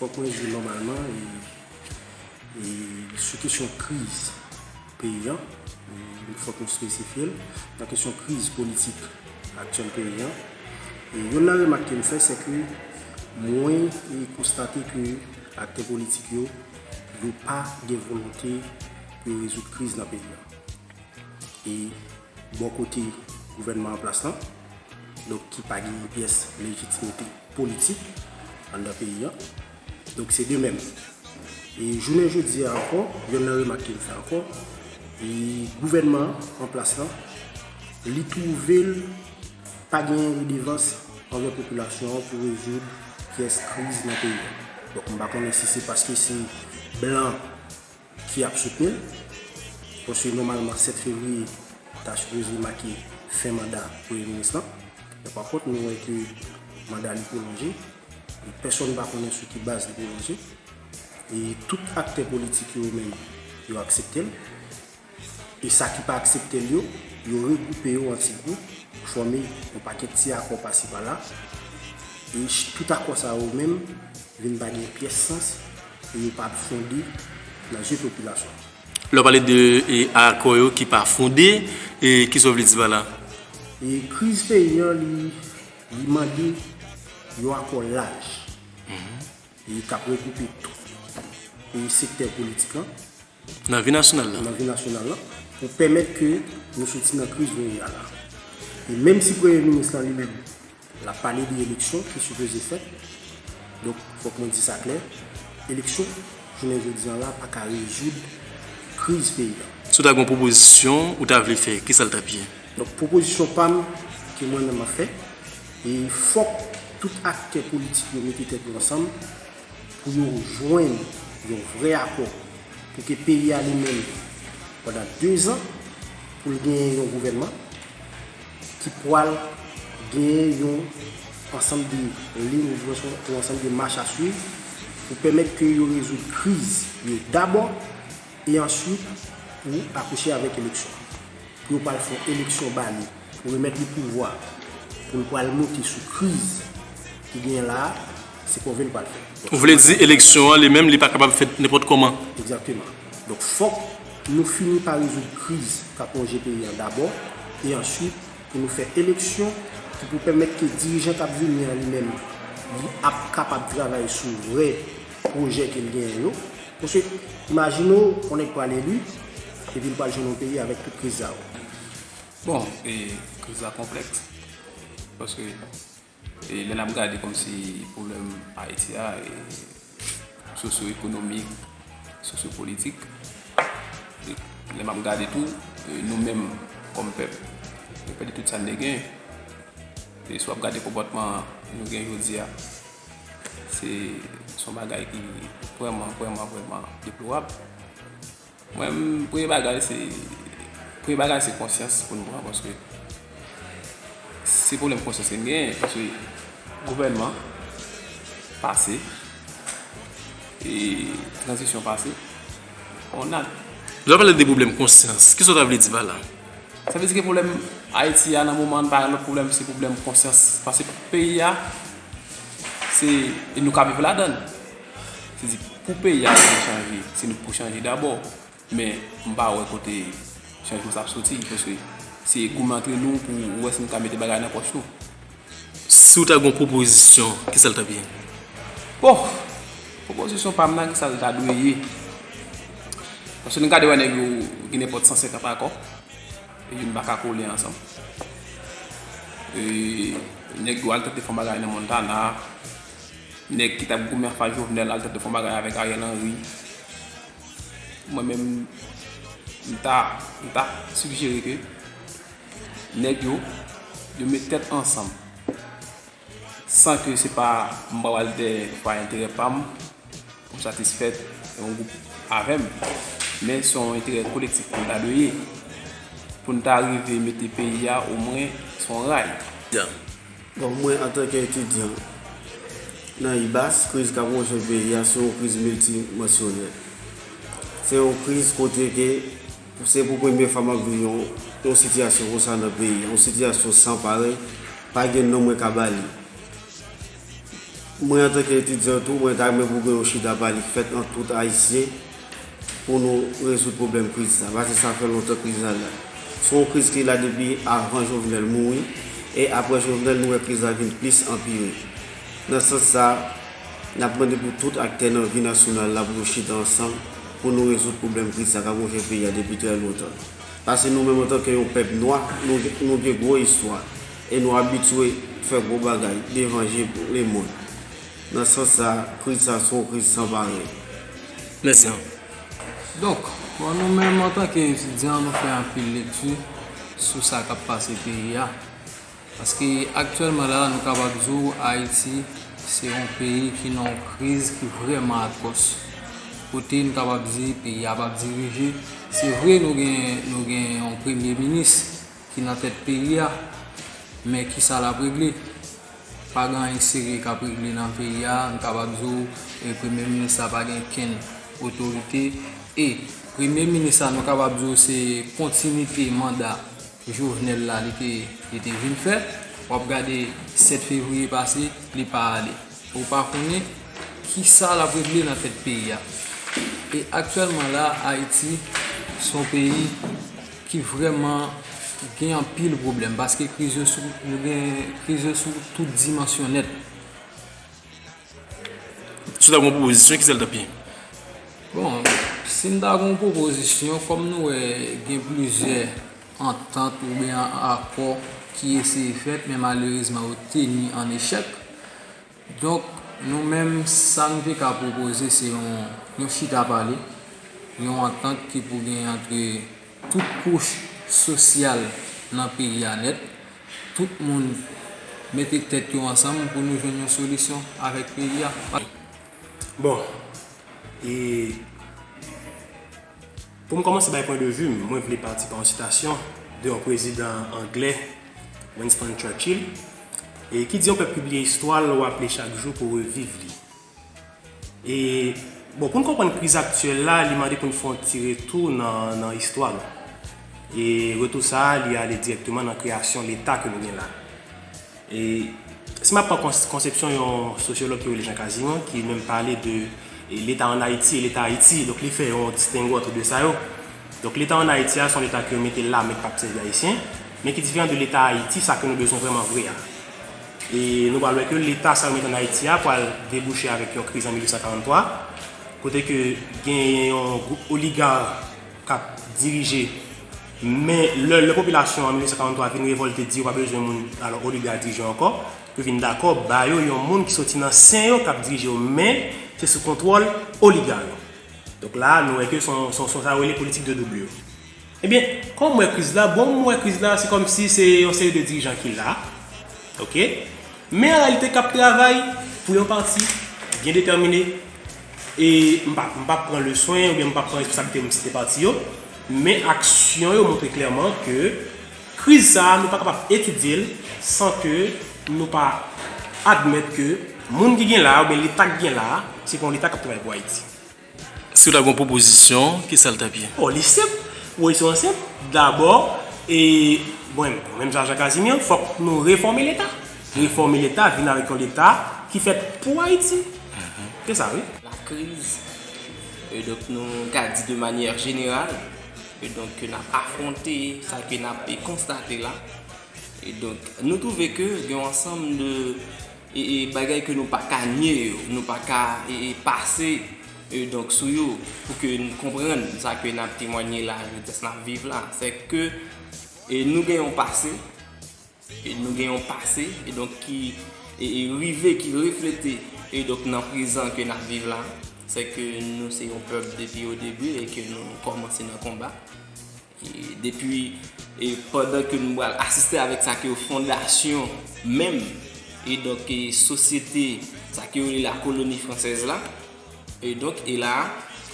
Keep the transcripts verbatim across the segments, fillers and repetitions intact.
Fòk mwen di nòmalman, e, e sou kesyon kriz peyi an, e fòk nou espesifye l, nan kesyon kriz politik aktyèl peyi an, e youn nan remak ke m fè, se ke mwen, e, konstate ke aktè politik yo, yo pa gen volonte pou yo rezoud kriz nan peyi an. E bò kote gouvènman an plas lan, donk ki pa gen pyès lejitimite politik anndan peyi an. Donk se de menm. E jounen jodi a ankò, youn nan remak ke m fè ankò, e gouvènman an plas lan, li twouve l pa gen redevans anvè popilasyon an pou rezoud pyès kriz nan peyi an. Donk m pa konnen si se paske se blan ki ap soutni l, paske nòmalman sèt fevriye ta sipoze make fen manda premye minis lan. Men pa kont, nou wè ke manda li pwolonje, e pèsonn pa konnen sou ki baz li pwolonje. E tout aktè politik yo menm, yo aksepte l. E sa ki pa aksepte l yo, yo regwoupe yo an ti gwoup, fòme yon pakèt ti akò pasi pala. E ch- tout akò sa yo menm vin pa gen pyès sans, e yo pa fonde nan zye popilasyon. Lè w pale de, e, akò yo ki pa fonde, e kisa w vle di pa la? E kriz peyi an, li, li mande yon akò laj, e k ap regwoupe tout, e sektè politik lan, nan vi nasyonal la, nan vi nasyonal la, pou pèmèt ke nou soti nan kriz nou ye a la. E menm si premye minis lan li menm, l ap pale de eleksyon ki sipoze fèt, donk fòk mwen di sa klè, eleksyon jounen jodi an la pa ka rezoud kriz peyi a. Si w ta gen yon pwopozisyon ou ta vle fè, kisa l t ap ye? Donk pwopozisyon pa m ke mwen menm m ap fè, e fòk tout aktè politik yo mete tèt yo ansanm pou yo jwenn yon vrè akò, pou ke peyi a li menm, pandan dezan, pou l genyen yon gouvènman ki pral genyen yon ansanm de liy, yon ansanm de mach a swiv pou pèmèt ke yo rezoud kriz yo dabò, e answit pou akouche avèk eleksyon. Pou yo pral fè yon eleksyon ba li, pou remèt li pouvwa, pou l pral monte sou kriz ki genyen la a, se pwouve l pral fè. Ou vle di eleksyon an li menm, li pa kapab fèt nenpòt kòman? Egzakteman. Donk fòk nou fini pa rezoud kriz k ap wonje peyi an dabò, e answit pou nou fè eleksyon ki pou pèmèt ke dirijan k ap vini an li menm, li ap kapab travay sou vrè pwojè ke l genyen yo. Paske imajine w, yon nèg pral eli, epi l pral jwenn yon peyi avèk tout kriz sa yo. Bon, e kriz la konplèks, paske, e lè n ap gade kòmsi pwoblèm Ayiti a, e sosyo-ekonomik, sosyo-politik, e lè m ap gade tou, e nou menm kòm pèp, nou pèdi tout sa n te gen. E si w ap gade konpòtman nou gen jodi a, se, se yon bagay ki vrèman, vrèman, vrèman deplorab. Mwen, premye bagay se, premye bagay se konsyans pou n pran, paske se pwoblèm konsyans ke n genyen, paske gouvènman pase, e tranzisyon pase, on a. Lè w pale de pwoblèm konsyans, kisa w ta vle di pa la? Sa vle di ke pwoblèm Ayiti a nan moman an pa gen lòt pwoblèm, se pwoblèm konsyans. Paske peyi a, se, e nou ka viv ladan l. Se di, pou peyi a pou l chanje, se nou k pou chanje dabò. Men, m pa wè kote chanjman sa ap soti, paske se goumen antre nou pou wè si nou ka mete bagay nan pòch nou. Si w ta gen yon pwopozisyon, kisa l t ap ye? Bon, pwopozisyon pa m nan, kisa l ta dwe ye? Paske nou gade wè nèg yo gen nenpòt san senkant akò, e youn pa ka kole ansanm. E nèg yo al tante fè yon bagay nan Montana, nèg ki t ap goumen anfas Jovenel al tante fè yon bagay avèk Ariel Henry. Mwen menm, m ta, m ta sijere ke nèg yo, yo met tèt ansanm. San ke se pa m pral dèyè pa enterè pa m, pou m satisfè yon gwoup avè m. Men se yon enterè kolektif pou n ta dwe ye. Pou n ta rive mete peyi a omwen sou yon ray. Bon, mwen, antanke etidyan nan ibas, kriz k ap wonje peyi a se yon kriz miltimansyonèl. Se yon kriz kote ke se pou premye fwa m ap viv yon, yon sitiyasyon konsa nan peyi a, yon sitiyasyon san parèy, pa gen non mwen ka ba li. Mwen, antanke etidyan tou, mwen ta renmen pou gen yon chita pale ki fèt ant tout Ayisyen pou nou rezoud pwoblèm kriz sa. Paske sa fè lontan kriz la la. Se yon kriz ki la depi avan Jovenel mouri, e apre Jovenel, nou wè kriz la vin plis anpire. Nan sans sa, n ap mande pou tout aktè nan vi nasyonal la pou yo chita ansanm pou nou rezoud pwoblèm kriz sa k ap wonje peyi a depi trè lontan. Paske nou menm, antanke yon pèp nwa, nou, nou gen gwo istwa e nou abitye fè gwo bagay devan je lemonn. Nan sans sa, kriz sa se yon kriz san parèy. Mèsi. Donk, bon, nou menm, antanke etidyan, nou fè anpil lekti sou sa k ap pase peyi a. Paske aktyèlman la, nou kapab di w Ayiti se yon peyi ki nan yon kriz ki vrèman atwòs. Kote n kapab di peyi a p ap dirije. Se vre, nou gen, nou gen yon premye minis ki nan tèt peyi a, men kisa l ap regle? Pa gen anyen serye k ap regle nan peyi a. M kapab di w, e, premye minis la pa gen kenn otorite. E premye minis la, nou kapab di w se kontinite manda Jovenel la li te, li te vin fè. W ap gade sèt fevriye pase, li pa ale. Ou pa konnen kisa l ap regle nan tèt peyi a. E aktyèlman la, Ayiti se yon peyi ki vrèman gen anpil pwoblèm, paske kriz yo sou, nou gen kriz yo sou tout dimansyon nèt. Si w ta gen yon pwopozisyon, ki sa l t ap ye? Bon, si m ta gen yon pwopozisyon, kòm nou wè gen plizyè antant oubyen akò ki eseye fèt, men malerezman yo teni an echèk. Donk, nou menm, sa n te ka pwopoze, se yon, yon chita pale, yon antant ki pou gen antre tout kouch sosyal nan peyi a nèt. Tout moun mete tèt yo ansanm pou nou jwenn yon solisyon avèk peyi a. Bon, e pou m kòmanse bay pwen de vi m, mwen vle pati pa yon sitasyon de yon prezidan anglè, Winston Churchill, e ki di yon pèp pibliye istwa l, w ap li chak jou pou w reviv li. E, bon, pou n konprann kriz aktyèl la, li mande pou n fè yon ti retou nan, nan istwa nou. E retou sa a, li ale dirèkteman nan kreyasyon Leta ke nou gen la. E si m ap pran kons- konsepsyon yon sosyològ ki rele Jean Casimir, ki menm pale de e, Leta ann Ayiti e Leta Ayiti, donk li fè yon distenge ant de sa yo. Donk Leta ann Ayiti a se yon Leta ke yo mete la men k p ap sèvi Ayisyen, men ki diferan de Leta Ayiti, sa ke nou bezwen vrèman vre a. E nou pral wè ke Leta sa yo mete ann Ayiti a pral debouche avèk yon kriz an mil uit san karant twa, kote ke gen yon gwoup oligak k ap dirije. Men lè, lè popilasyon an mil uit san karant twa vin revòlte, di yo pa bezwen moun, alò, oligak dirije yo ankò, yo vin dakò ba yo yon moun ki soti nan sen yo k ap dirije yo, men se sou kontwòl oligak yo. Donk la, nou wè ke se yon, se yon, se yon, sa yo rele politik de double yo. Ebyen, kòman m wè kriz la? Bon, m wè kriz la, se kòmsi se yon seri de dirijan ki la, oke? Men an reyalite k ap travay pou yon pati byen detèmine. E m p ap, m p ap pran leswen oubyen m p ap pran responsablite pou m site pati yo, men aksyon yo montre klèman ke kriz sa a, nou pa kapab etidye l san ke nou pa admèt ke moun ki gen la a oubyen Leta k gen la a, se pa yon Leta k ap travay pou Ayiti. Si w ta gen yon pwopozisyon, ki sa l t ap ye? O, li senp. Pwopozisyon an senp. Dabò, e, bon, menm jan Jean Casimir, fòk nou refòme Leta. Refòme Leta, vin avèk yon Leta ki fèt pou Ayiti. Se sa, wi. Lakriz, e donk nou ka di de manyè jeneral, e donk ke n ap afwonte, sa ke n ap konstate la. E donk, nou twouve ke gen yon ansanm de e, e, bagay ke nou pa ka nye yo, nou pa ka e, e, pase e, donk, sou yo, pou ke n konprann sa ke n ap temwanye la, jodi a n ap viv la. Se ke e, nou gen yon pase, e, nou gen yon pase, e donk ki e, e, rive, ki reflete, e donk nan prezan ke n ap viv la. Se ke nou se yon pèp depi o debi e ke nou kòmanse nan konba. E depi e pandan ke nou pral asiste avèk sa ke fondasyon menm, e donk e sosyete, sa ke yo rele la koloni fransèz la, e donk e la,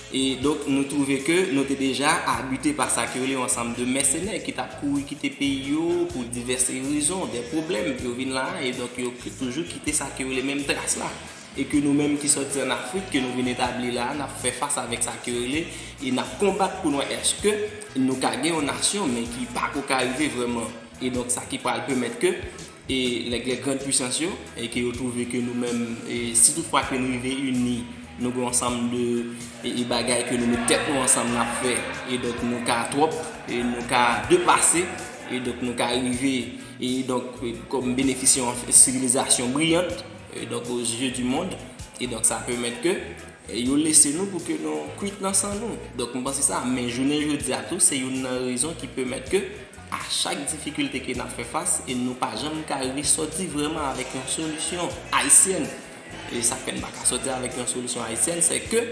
e donk nou twouve ke nou te deja abite pa sa ke yo rele yon ansanm de mèsenè ki t ap kouri kite peyi yo pou divès rezon, de pwoblèm, yo vin la, e donk yo toujou kite sa ke yo rele menm tras la. E ke nou menm ki sòti ann Afrik, ke nou vin etabli la, n ap fè fas avèk sa ke yo rele, e n ap konbat pou n wè èske nou ka gen yon nasyon, men ki pako ka rive vrèman. E donk, sa ki pral pèmèt ke e lè, lè gran pwisans yo, e ke yo twouve ke nou menm, e si toutfwa ke nou rive ini, nou gen yon ansanm de e, e bagay ke nou met tèt nou ansanm n ap fè, e donk nou ka twòp, e nou ka deplase, e donk nou ka rive, e donk e, kòm benefisye yon sivilizasyon briyant, e donk aux yeux du monde, e donk sa pèmèt ke e, yo lese nou pou ke nou kwit nan san nou. Donk m panse sa, men jounen jodi a tou, se youn nan rezon ki pèmèt ke a chak difikilte ke n ap fè fas, e nou pa janm ka rive sòti vrèman avèk yon solisyon ayisyèn. E sa k fè n pa ka sòti avèk yon solisyon ayisyèn, se ke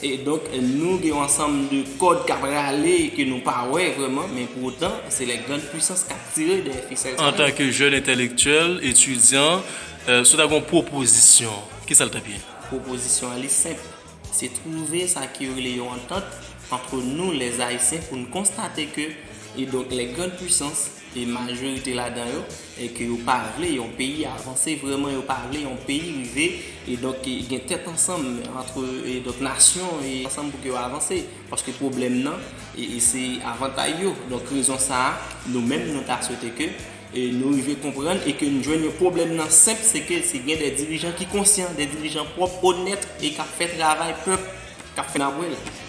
e donk nou gen yon ansanm de kòd k ap rale ke nou pa wè vrèman, men pou otan se lè gran pwisans k ap tire dèyè fisèl sa yo. Antanke jèn entèlektyèl, etidyan, si w ta gen yon pwopozisyon, kisa l t ap ye? Pwopozisyon an li senp, se twouve sa ki yo rele yon antant ant nou lèzayisyen pou n konstate ke e donk lè gran pwisans e majorite ladan yo, e ke yo pa vle yon peyi avanse vrèman, yo pa vle yon peyi rive e donk gen tèt ansanm ant e donk nasyon e ansanm pou ke yo avanse, paske pwoblèm nan e, e se avantay yo. Donk rezon sa a, nou menm nou ta swete ke e nou rive konprann e ke n jwenn yon pwoblèm nan senp, se ke se gen de dirijan ki konsyan, de dirijan pwòp, onèt e k ap fè travay pèp, k ap fè n ap wè l.